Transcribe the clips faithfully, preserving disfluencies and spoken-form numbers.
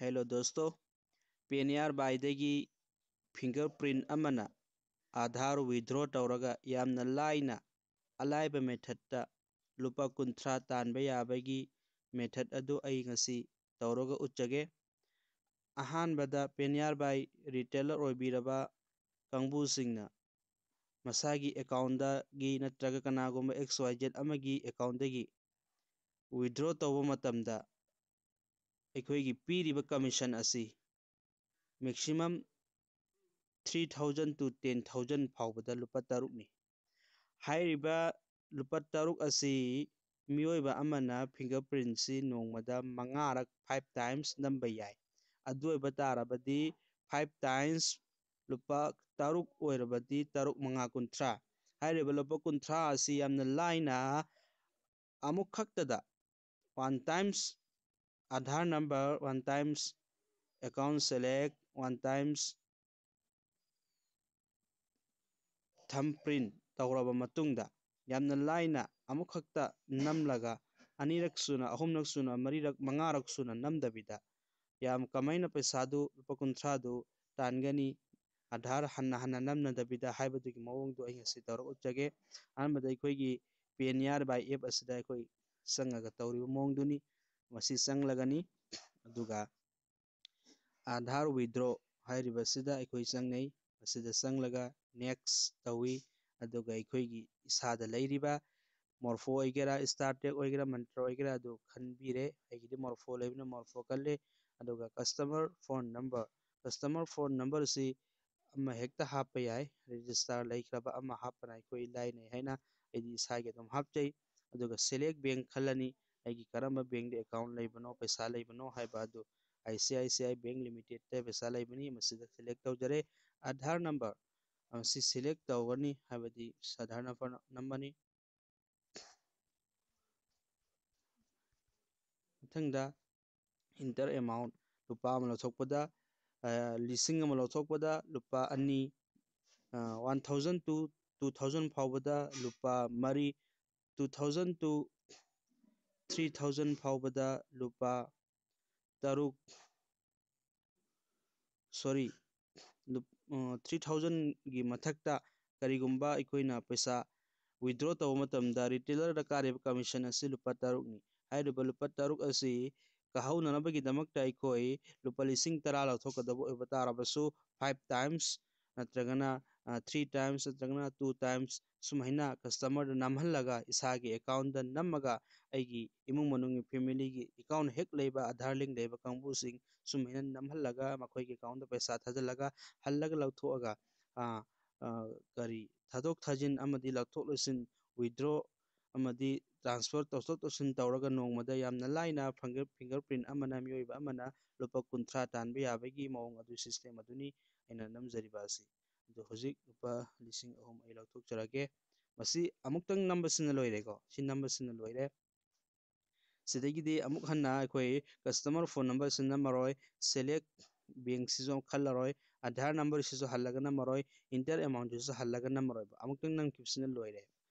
Hello ꯗꯣꯁꯇꯣ, P N R ꯕꯥꯏꯗꯒꯤ fingerprint ꯑꯃꯅ ꯑꯥꯙꯥꯔ ꯋꯤꯗ꯭ꯔꯣ ꯇꯧꯔꯒ ꯌꯥꯝꯅ ꯂꯥꯏꯅ ꯑꯂꯥꯏꯕ ꯃꯦꯊꯠꯇ ꯂꯨꯄꯥ ꯀꯨꯟꯊ꯭ꯔꯥ ꯇꯥꯟꯕ ꯌꯥꯕꯒꯤ ꯃꯦꯊꯠ ꯑꯗꯨ ꯑꯩ ꯉꯁꯤ ꯇꯧꯔꯒ ꯎꯠꯆꯒꯦ꯫ ꯑꯍꯥꯟꯕꯗ ꯄꯤ ꯑꯦꯟ ꯑꯥꯔ ꯕꯥꯏ ꯔꯤꯇꯦꯂꯔ ꯑꯣꯏꯕꯤꯔꯕ ꯀꯥꯡꯕꯨꯁꯤꯡꯅ ꯃꯁꯥꯒꯤ ꯑꯦꯀꯥꯎꯟꯗꯒꯤ ꯅꯠꯇ꯭ꯔꯒ ꯀꯅꯥꯒꯨꯝꯕ ꯑꯦꯛꯁ ꯋꯥꯏ ꯖꯦꯠ ꯑꯃꯒꯤ ꯑꯦꯀꯥꯎꯟꯗꯒꯤ ꯋꯤꯗ꯭ꯔꯣ ꯇꯧꯕ ꯃꯇꯝꯗ ꯑꯩꯈꯣꯏꯒꯤ ꯄꯤꯔꯤꯕ ꯀꯃꯤꯁꯟ ꯑꯁꯤ maximum three thousand to ten thousand ꯐꯥꯎꯕꯗ ꯂꯨꯄꯥ ꯇꯔꯨꯛꯅꯤ꯫ ꯍꯥꯏꯔꯤꯕ ꯂꯨꯄꯥ ꯇꯔꯨꯛ ꯑꯁꯤ ꯃꯤꯑꯣꯏꯕ ꯑꯃꯅ ꯐꯤꯡꯒꯔ ꯄ꯭ꯔꯤꯟꯁꯤ ꯅꯣꯡꯃꯗ ꯃꯉꯥꯔꯛ, five times, ꯅꯝꯕ ꯌꯥꯏ꯫ ꯑꯗꯨ ꯑꯣꯏꯕ ꯇꯥꯔꯕꯗꯤ five times ꯂꯨꯄꯥ ꯇꯔꯨꯛ ꯑꯣꯏꯔꯕꯗꯤ ꯇꯔꯨꯛ ꯃꯉꯥ ꯀꯨꯟꯊ꯭ꯔꯥ꯫ ꯍꯥꯏꯔꯤꯕ ꯂꯨꯄꯥ ꯀꯨꯟꯊ꯭ꯔꯥ ꯑꯁꯤ ꯌꯥꯝꯅ ꯂꯥꯏꯅ ꯑꯃꯨꯛ ꯈꯛꯇꯗ one times Aadhaar number, one times account select, one times thumb print ꯇꯧꯔꯕ ꯃꯇꯨꯡꯗ ꯌꯥꯝꯅ ꯂꯥꯏꯅ ꯑꯃꯨꯛꯈꯛꯇ ꯅꯝꯂꯒ ꯑꯅꯤꯔꯛ ꯁꯨꯅ, ꯑꯍꯨꯝꯂꯛ ꯁꯨꯅ, ꯃꯔꯤꯔꯛ, ꯃꯉꯥꯔꯛ ꯁꯨꯅ ꯅꯝꯗꯕꯤꯗ ꯌꯥꯝ ꯀꯃꯥꯏꯅ ꯄꯩꯁꯥꯗꯨ ꯂꯨꯄꯥ ꯀꯨꯟꯊ꯭ꯔꯥꯗꯨ ꯇꯥꯟꯒꯅꯤ? ꯑꯥꯙꯥꯔ ꯍꯟꯅ ꯍꯟꯅ ꯅꯝꯅꯗꯕꯤꯗ ꯍꯥꯏꯕꯗꯨꯒꯤ ꯃꯑꯣꯡꯗꯨ ꯑꯩ ꯉꯁꯤ ꯇꯧꯔꯒ ꯎꯠꯆꯒꯦ꯫ ꯑꯍꯥꯟꯕꯗ ꯑꯩꯈꯣꯏꯒꯤ ꯄꯤ ꯑꯦꯟ ꯑꯥꯔ ꯕꯥꯏ ꯑꯦꯞ ꯑꯁꯤꯗ ꯑꯩꯈꯣꯏ ꯆꯪꯉꯒ ꯇꯧꯔꯤꯕ ꯃꯑꯣꯡꯗꯨꯅꯤ꯫ ꯃꯁꯤ ꯆꯪꯂꯒꯅꯤ, ꯑꯗꯨꯒ ꯑꯥꯙꯥꯔ ꯋꯤꯗ꯭ꯔꯣ ꯍꯥꯏꯔꯤꯕꯁꯤꯗ ꯑꯩꯈꯣꯏ ꯆꯪꯅꯩ꯫ ꯃꯁꯤꯗ ꯆꯪꯂꯒ ꯅꯦꯛꯁ ꯇꯧꯏ꯫ ꯑꯗꯨꯒ ꯑꯩꯈꯣꯏꯒꯤ ꯏꯁꯥꯗ ꯂꯩꯔꯤꯕ ꯃꯣꯔꯐꯣ ꯑꯣꯏꯒꯦꯔꯥ, ꯏꯁꯇꯥꯔ ꯇꯦꯛ ꯑꯣꯏꯒꯦꯔꯥ, ꯃꯟꯇ꯭ꯔ ꯑꯣꯏꯒꯦꯔꯥ, ꯑꯗꯨ ꯈꯟꯕꯤꯔꯦ꯫ ꯑꯩꯒꯤꯗꯤ ꯃꯣꯔꯐꯣ ꯂꯩꯕꯅ ꯃꯣꯔꯐꯣ ꯈꯜꯂꯦ꯫ ꯑꯗꯨꯒ customer phone number, customer phone ꯅꯝꯕꯔꯁꯤ ꯑꯃ ꯍꯦꯛꯇ ꯍꯥꯞꯄ ꯌꯥꯏ꯫ ꯔꯦꯖꯤꯁꯇꯥꯔ ꯂꯩꯈ꯭ꯔꯕ ꯑꯃ ꯍꯥꯞꯄꯅ ꯑꯩꯈꯣꯏ ꯂꯥꯏꯅꯩ ꯍꯥꯏꯅ ꯑꯩꯗꯤ ꯏꯁꯥꯒꯤ ꯑꯗꯨꯝ ꯍꯥꯞꯆꯩ꯫ ꯑꯗꯨꯒ ꯁꯦꯂꯦꯛ ꯕꯦꯡ ꯈꯜꯂꯅꯤ꯫ ꯑꯩꯒꯤ ꯀꯔꯝꯕ ꯕꯦꯡꯗ ꯑꯦꯀꯥꯎꯟ ꯂꯩꯕꯅꯣ, ꯄꯩꯁꯥ ꯂꯩꯕꯅꯣ ꯍꯥꯏꯕ ꯑꯗꯨ I C I C I bank ꯂꯤꯃꯤꯇꯦꯠꯇ ꯄꯩꯁꯥ ꯂꯩꯕꯅꯤ꯫ ꯃꯁꯤꯗ ꯁꯦꯂꯦꯛ ꯇꯧꯖꯔꯦ꯫ ꯑꯥꯙꯥꯔ ꯅꯝꯕꯔ, ꯑ, ꯁꯤ ꯁꯦꯂꯦꯛ ꯇꯧꯒꯅꯤ, ꯍꯥꯏꯕꯗꯤ ꯑꯥꯙꯥꯔ ꯅꯝꯕꯔ ꯅꯝꯕꯅꯤ꯫ ꯃꯊꯪꯗ ꯏꯟꯇꯔ ꯑꯦꯃꯥꯎꯟ, ꯂꯨꯄꯥ ꯑꯃ ꯂꯧꯊꯣꯛꯄꯗ, ꯑ, ꯂꯤꯁꯤꯡ ꯑꯃ ꯂꯧꯊꯣꯛꯄꯗ ꯂꯨꯄꯥ ꯑꯅꯤ, ꯑ, one thousand to two thousand ꯐꯥꯎꯕꯗ ꯂꯨꯄꯥ ꯃꯔꯤ, two thousand to three thousand ꯐꯥꯎꯕꯗ ꯂꯨꯄꯥ ꯇꯔꯨꯛ, ꯁꯣꯔꯤ, ꯊ꯭ꯔꯤ ꯊꯥꯎꯖꯟꯒꯤ ꯃꯊꯛꯇ ꯀꯔꯤꯒꯨꯝꯕ ꯑꯩꯈꯣꯏꯅ ꯄꯩꯁꯥ ꯋꯤꯗ꯭ꯔꯣ ꯇꯧꯕ ꯃꯇꯝꯗ ꯔꯤꯇꯦꯂꯔꯗ ꯀꯥꯔꯤꯕ ꯀꯃꯤꯁꯟ ꯑꯁꯤ ꯂꯨꯄꯥ ꯇꯔꯨꯛꯅꯤ꯫ ꯍꯥꯏꯔꯤꯕ ꯂꯨꯄꯥ ꯇꯔꯨꯛ ꯑꯁꯤ ꯀꯥꯍꯧꯅꯅꯕꯒꯤꯗꯃꯛꯇ ꯑꯩꯈꯣꯏ ꯂꯨꯄꯥ ꯂꯤꯁꯤꯡ ꯇꯔꯥ ꯂꯧꯊꯣꯛꯀꯗꯕ ꯑꯣꯏꯕ ꯇꯥꯔꯕꯁꯨ, five times ꯅꯠꯇ꯭ꯔꯒꯅ three times ꯅꯠꯇ꯭ꯔꯒꯅ two times ꯁꯨꯃꯥꯏꯅ ꯀꯁꯇꯃꯔꯗ ꯅꯝꯍꯜꯂꯒ, ꯏꯁꯥꯒꯤ ꯑꯦꯀꯥꯎꯟꯗ ꯅꯝꯃꯒ, ꯑꯩꯒꯤ ꯏꯃꯨꯡ ꯃꯅꯨꯡꯒꯤ, ꯐꯦꯃꯤꯂꯤꯒꯤ ꯑꯦꯀꯥꯎꯟ ꯍꯦꯛ ꯂꯩꯕ, ꯑꯙꯥꯔ ꯂꯤꯡ ꯂꯩꯕ ꯀꯥꯡꯕꯨꯁꯤꯡ ꯁꯨꯃꯥꯏꯅ ꯅꯝꯍꯜꯂꯒ ꯃꯈꯣꯏꯒꯤ ꯑꯦꯀꯥꯎꯟꯗ ꯄꯩꯁꯥ ꯊꯥꯖꯤꯜꯂꯒ, ꯍꯜꯂꯒ ꯂꯧꯊꯣꯛꯑꯒ, ꯑ, ꯑ, ꯀꯔꯤ, ꯊꯥꯗꯣꯛ ꯊꯥꯖꯤꯟ ꯑꯃꯗꯤ ꯂꯧꯊꯣꯛ ꯂꯧꯁꯤꯟ, ꯋꯤꯗ꯭ꯔꯣ ꯑꯃꯗꯤ ꯇ꯭ꯔꯥꯟꯁꯐꯔ ꯇꯧꯊꯣꯛ ꯇꯧꯁꯤꯟ ꯇꯧꯔꯒ ꯅꯣꯡꯃꯗ ꯌꯥꯝꯅ ꯂꯥꯏꯅ ꯐꯤꯡꯒꯔ, ꯐꯤꯡꯒꯔ ꯄ꯭ꯔꯤꯟ ꯑꯃꯅ ꯃꯤꯑꯣꯏꯕ ꯑꯃꯅ ꯂꯨꯄꯥ ꯀꯨꯟꯊ꯭ꯔꯥ ꯇꯥꯟꯕ ꯌꯥꯕꯒꯤ ꯃꯑꯣꯡ ꯑꯗꯨ, ꯁꯤꯁꯇꯦꯝ ꯑꯗꯨꯅꯤ ꯑꯩꯅ ꯅꯝꯖꯔꯤꯕ ꯑꯁꯤ꯫ ꯑꯗꯨ ꯍꯧꯖꯤꯛ ꯂꯨꯄꯥ ꯂꯤꯁꯤꯡ ꯑꯍꯨꯝ ꯑꯩ ꯂꯧꯊꯣꯛꯆꯔꯒꯦ꯫ ꯃꯁꯤ ꯑꯃꯨꯛꯇꯪ ꯅꯝꯕꯁꯤꯅ ꯂꯣꯏꯔꯦꯀꯣ꯫ ꯁꯤ ꯅꯝꯕꯁꯤꯅ ꯂꯣꯏꯔꯦ꯫ ꯁꯤꯗꯒꯤꯗꯤ ꯑꯃꯨꯛ ꯍꯟꯅ ꯑꯩꯈꯣꯏ ꯀꯁꯇꯃꯔ ꯐꯣꯟ ꯅꯝꯕꯔꯁꯤ ꯅꯝꯃꯔꯣꯏ, ꯁꯦꯂꯦꯛ ꯕꯦꯡꯁꯤꯁꯨ ꯑꯃꯨꯛ ꯈꯜꯂꯔꯣꯏ, ꯑꯙꯥꯔ ꯅꯝꯕꯔꯁꯤꯁꯨ ꯍꯜꯂꯒ ꯅꯝꯃꯔꯣꯏ, ꯏꯟꯇꯔ ꯑꯦꯃꯥꯎꯟꯁꯤꯁꯨ ꯍꯜꯂꯒ ꯅꯝꯃꯔꯣꯏꯕ꯫ ꯑꯃꯨꯛꯇꯪ ꯅꯝꯈꯤꯕꯁꯤꯅ ꯂꯣꯏꯔꯦ꯫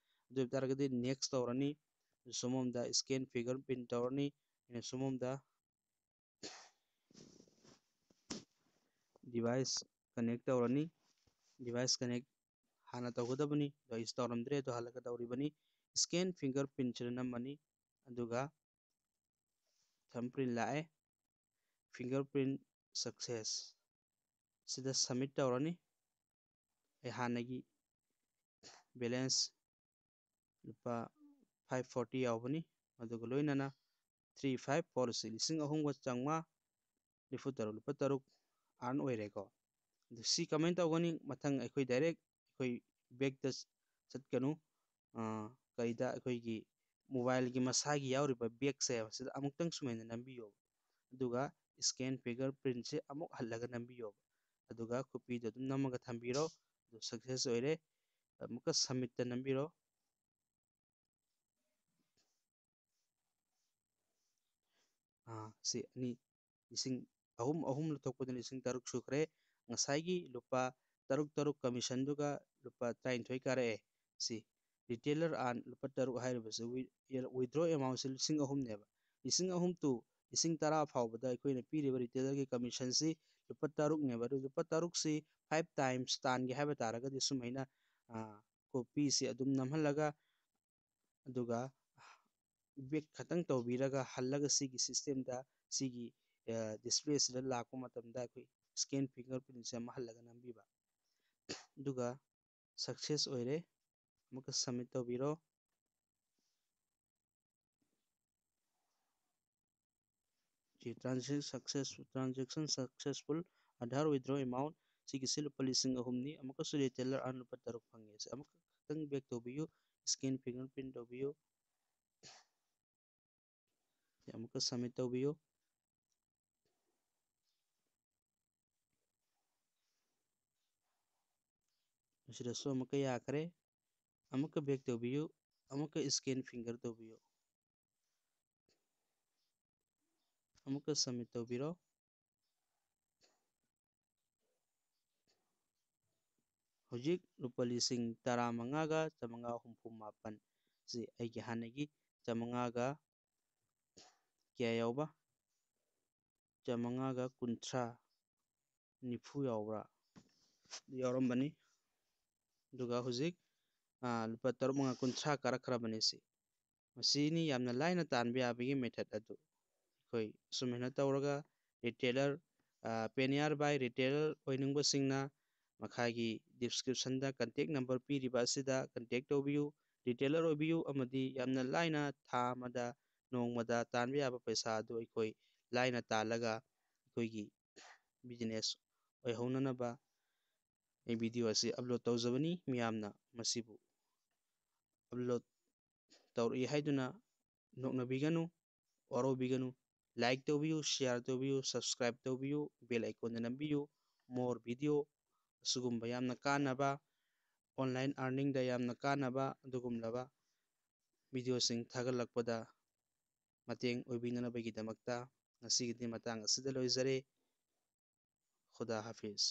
ꯑꯗꯨ ꯑꯣꯏꯕ ꯇꯥꯔꯒꯗꯤ ꯅꯦꯛꯁ ꯇꯧꯔꯅꯤ꯫ ꯁꯣꯝꯂꯣꯝꯗ ꯁ꯭ꯀꯦꯟ ꯐꯤꯡꯒꯔ ꯄ꯭ꯔꯤꯟ ꯇꯧꯔꯅꯤ꯫ ꯑꯩꯅ ꯁꯣꯝꯂꯣꯝꯗ ꯗꯤꯚꯥꯏꯁ ꯀꯅꯦꯛ ꯇꯧꯔꯅꯤ꯫ ꯗꯤꯚꯥꯏꯁ ꯀꯅꯦꯛ ꯍꯥꯟꯅ ꯇꯧꯒꯗꯕꯅꯤ, ꯑꯗꯣ ꯑꯩꯁꯨ ꯇꯧꯔꯝꯗ꯭ꯔꯦ, ꯑꯗꯣ ꯍꯜꯂꯒ ꯇꯧꯔꯤꯕꯅꯤ꯫ ꯁ꯭ꯀꯦꯟ ꯐꯤꯡꯒꯔ ꯄ꯭ꯔꯤꯟꯁꯤꯗ ꯅꯝꯃꯅꯤ, ꯑꯗꯨꯒ ꯊꯝ ꯄ꯭ꯔꯤꯟ ꯂꯥꯛꯑꯦ, ꯐꯤꯡꯒꯔ ꯄ꯭ꯔꯤꯟ ꯁꯛꯁꯦꯁ꯫ ꯁꯤꯗ ꯁꯕꯃꯤꯠ ꯇꯧꯔꯅꯤ꯫ ꯑꯩ ꯍꯥꯟꯅꯒꯤ ꯕꯦꯂꯦꯟꯁ ꯂꯨꯄꯥ ꯐꯥꯏꯚ ꯐꯣꯔꯇꯤ ꯌꯥꯎꯕꯅꯤ, ꯑꯗꯨꯒ ꯂꯣꯏꯅꯅ ꯊ꯭ꯔꯤ ꯐꯥꯏꯚ ꯐꯣꯔ ꯑꯁꯤ ꯂꯤꯁꯤꯡ ꯑꯍꯨꯝꯒ ꯆꯥꯝꯃꯉꯥ ꯅꯤꯐꯨ ꯇꯔꯨꯛ, ꯂꯨꯄꯥ ꯇꯔꯨꯛ ꯑꯥꯔꯟ ꯑꯣꯏꯔꯦꯀꯣ꯫ ꯑꯗꯨ ꯁꯤ ꯀꯃꯥꯏꯅ ꯇꯧꯒꯅꯤ? ꯃꯊꯪ ꯑꯩꯈꯣꯏ ꯗꯥꯏꯔꯦꯛ ꯑꯩꯈꯣꯏ ꯕꯦꯛꯇ ꯆꯠꯀꯅꯨ, ꯑ, ꯀꯔꯤꯗ, ꯑꯩꯈꯣꯏꯒꯤ ꯃꯣꯕꯥꯏꯜꯒꯤ ꯃꯁꯥꯒꯤ ꯌꯥꯎꯔꯤꯕ ꯕꯦꯛꯁꯦ, ꯁꯤꯗ ꯑꯃꯨꯛꯇꯪ ꯁꯨꯃꯥꯏꯅ ꯅꯝꯕꯤꯌꯣ, ꯑꯗꯨꯒ ꯁ꯭ꯀꯦꯟ ꯐꯤꯡꯒꯔ ꯄ꯭ꯔꯤꯟꯁꯦ ꯑꯃꯨꯛ ꯍꯜꯂꯒ ꯅꯝꯕꯤꯌꯣ, ꯑꯗꯨꯒ ꯈꯨꯄꯤꯗꯣ ꯑꯗꯨꯝ ꯅꯝꯃꯒ ꯊꯝꯕꯤꯔꯣ꯫ ꯑꯗꯨ ꯁꯛꯁꯦꯁ ꯑꯣꯏꯔꯦ꯫ ꯑꯃꯨꯛꯀ ꯁꯕꯃꯤꯠꯇ ꯅꯝꯕꯤꯔꯣ꯫ ꯑꯥ, ꯁꯤ ꯑꯅꯤ, ꯂꯤꯁꯤꯡ ꯑꯍꯨꯝ, ꯑꯍꯨꯝ ꯂꯧꯊꯣꯛꯄꯗꯨꯅ ꯂꯤꯁꯤꯡ ꯇꯔꯨꯛ ꯁꯨꯈ꯭ꯔꯦ꯫ ꯉꯁꯥꯏꯒꯤ ꯂꯨꯄꯥ ꯇꯔꯨꯛ ꯇꯔꯨꯛ ꯀꯃꯤꯁꯟꯗꯨꯒ ꯂꯨꯄꯥ ꯇꯔꯥꯅꯤꯊꯣꯏ ꯀꯥꯔꯛꯑꯦ꯫ ꯁꯤ ꯔꯤꯇꯦꯂꯔ ꯑꯥꯔꯟ ꯂꯨꯄꯥ ꯇꯔꯨꯛ ꯍꯥꯏꯔꯤꯕꯁꯤ ꯋꯤ-, ꯋꯤꯗ꯭ꯔꯣ ꯑꯦꯃꯥꯎꯟꯁꯤ ꯂꯤꯁꯤꯡ ꯑꯍꯨꯝꯅꯦꯕ꯫ ꯂꯤꯁꯤꯡ ꯑꯍꯨꯝ to ꯂꯤꯁꯤꯡ ꯇꯔꯥ ꯐꯥꯎꯕꯗ ꯑꯩꯈꯣꯏꯅ ꯄꯤꯔꯤꯕ ꯔꯤꯇꯦꯂꯔꯒꯤ ꯀꯃꯤꯁꯟꯁꯤ ꯂꯨꯄꯥ ꯇꯔꯨꯛꯅꯦꯕ꯫ ꯑꯗꯨ ꯂꯨꯄꯥ ꯇꯔꯨꯛꯁꯤ five times ꯇꯥꯟꯒꯦ ꯍꯥꯏꯕ ꯇꯥꯔꯒꯗꯤ ꯁꯨꯃꯥꯏꯅ, ꯑ, copyꯁꯤ ꯑꯗꯨꯝ ꯅꯝꯍꯜꯂꯒ, ꯑꯗꯨꯒ back ꯈꯛꯇꯪ ꯇꯧꯕꯤꯔꯒ ꯍꯜꯂꯒ ꯁꯤꯒꯤ systemꯗ, ꯁꯤꯒꯤ, ꯑ, displayꯁꯤꯗ ꯂꯥꯛꯄ ꯃꯇꯝꯗ ꯑꯩꯈꯣꯏ scan fingerprintꯁꯦ ꯑꯃ ꯍꯜꯂꯒ ꯅꯝꯕꯤꯕ꯫ ꯑꯗꯨꯒ success ꯑꯣꯏꯔꯦ꯫ ꯑꯃꯨꯛꯀ submit ꯇꯧꯕꯤꯔꯣ꯫ ꯁꯤ transaction success, transaction successful, Aadhaar withdraw amount, ꯁꯤꯒꯤꯁꯤ ꯂꯨꯄꯥ ꯂꯤꯁꯤꯡ ꯑꯍꯨꯝꯅꯤ꯫ ꯑꯃꯨꯛꯀꯁꯨ retailer earn ꯂꯨꯄꯥ ꯇꯔꯨꯛ ꯐꯪꯉꯦ꯫ ꯁꯤ ꯑꯃꯨꯛ ꯈꯛꯇꯪ back ꯇꯧꯕꯤꯌꯨ, scan fingerprint ꯇꯧꯕꯤꯌꯨ꯫ ꯁꯤ ꯑꯃꯨꯛꯀ submit ꯇꯧꯕꯤꯌꯨ꯫ ꯑꯁꯤꯗꯁꯨ ꯑꯃꯨꯛꯀ ꯌꯥꯈ꯭ꯔꯦ꯫ ꯑꯃꯨꯛꯀ back ꯇꯧꯕꯤꯌꯨ, ꯑꯃꯨꯛꯀ scan finger ꯇꯧꯕꯤꯌꯨ, ꯑꯃꯨꯛꯀ submit ꯇꯧꯕꯤꯔꯣ꯫ ꯍꯧꯖꯤꯛ ꯂꯨꯄꯥ ꯂꯤꯁꯤꯡ ꯇꯔꯥꯃꯉꯥꯒ ꯆꯥꯃꯉꯥ ꯍꯨꯝꯐꯨ ꯃꯥꯄꯟ ꯁꯤ ꯑꯩꯒꯤ ꯍꯥꯟꯅꯒꯤ ꯆꯥꯃꯉꯥꯒ ꯀꯌꯥ ꯌꯥꯎꯕ? ꯆꯥꯃꯉꯥꯒ ꯀꯨꯟꯊ꯭ꯔꯥ, ꯅꯤꯐꯨ ꯌꯥꯎꯕ꯭ꯔꯥ? ꯌꯥꯎꯔꯝꯕꯅꯤ꯫ ꯑꯗꯨꯒ ꯍꯧꯖꯤꯛ, ꯑꯥ, ꯂꯨꯄꯥ ꯇꯔꯨꯛ ꯃꯉꯥ ꯀꯨꯟꯊ꯭ꯔꯥ ꯀꯥꯔꯛꯈ꯭ꯔꯕꯅꯤ꯫ ꯁꯤ, ꯃꯁꯤꯅꯤ ꯌꯥꯝꯅ ꯂꯥꯏꯅ ꯇꯥꯟꯕ ꯌꯥꯕꯒꯤ method ꯑꯗꯨ꯫ ꯑꯩꯈꯣꯏ ꯁꯨꯃꯥꯏꯅ ꯇꯧꯔꯒ retailer, ah, Payoneer by retailer ꯑꯣꯏꯅꯤꯡꯕꯁꯤꯡꯅ ꯃꯈꯥꯒꯤ descriptionꯗ contact number ꯄꯤꯔꯤꯕ ꯑꯁꯤꯗ contact ꯇꯧꯕꯤꯌꯨ, retailer ꯑꯣꯏꯕꯤꯌꯨ, ꯑꯃꯗꯤ ꯌꯥꯝꯅ ꯂꯥꯏꯅ ꯊꯥ ꯑꯃꯗ, ꯅꯣꯡꯃꯗ ꯇꯥꯟꯕ ꯌꯥꯕ ꯄꯩꯁꯥ ꯑꯗꯨ ꯑꯩꯈꯣꯏ ꯂꯥꯏꯅ ꯇꯥꯜꯂꯒ ꯑꯩꯈꯣꯏꯒꯤ business ꯑꯣꯏꯍꯧꯅꯅꯕ ꯑꯩ video ꯑꯁꯤ upload ꯇꯧꯖꯕꯅꯤ꯫ ꯃꯤꯌꯥꯝꯅ ꯃꯁꯤꯕꯨ upload ꯇꯧꯔꯛꯏ ꯍꯥꯏꯗꯨꯅ ꯅꯣꯛꯅꯕꯤꯒꯅꯨ, ꯋꯥꯔꯧꯕꯤꯒꯅꯨ꯫ Like ꯇꯧꯕꯤꯌꯨ, share ꯇꯧꯕꯤꯌꯨ, subscribe ꯇꯧꯕꯤꯌꯨ, bell iconꯗ ꯅꯝꯕꯤꯌꯨ꯫ More video, ꯑꯁꯤꯒꯨꯝꯕ ꯌꯥꯝꯅ ꯀꯥꯟꯅꯕ, online earningꯗ ꯌꯥꯝꯅ ꯀꯥꯟꯅꯕ ꯑꯗꯨꯒꯨꯝꯂꯕ videoꯁꯤꯡ ꯊꯥꯒꯠꯂꯛꯄꯗ ꯃꯇꯦꯡ ꯑꯣꯏꯕꯤꯅꯅꯕꯒꯤꯗꯃꯛꯇ ꯉꯁꯤꯒꯤꯗꯤ ꯃꯇꯥꯡ ꯑꯁꯤꯗ ꯂꯣꯏꯖꯔꯦ꯫ ꯈꯨꯗꯥ ꯍꯥꯐꯤꯖ꯫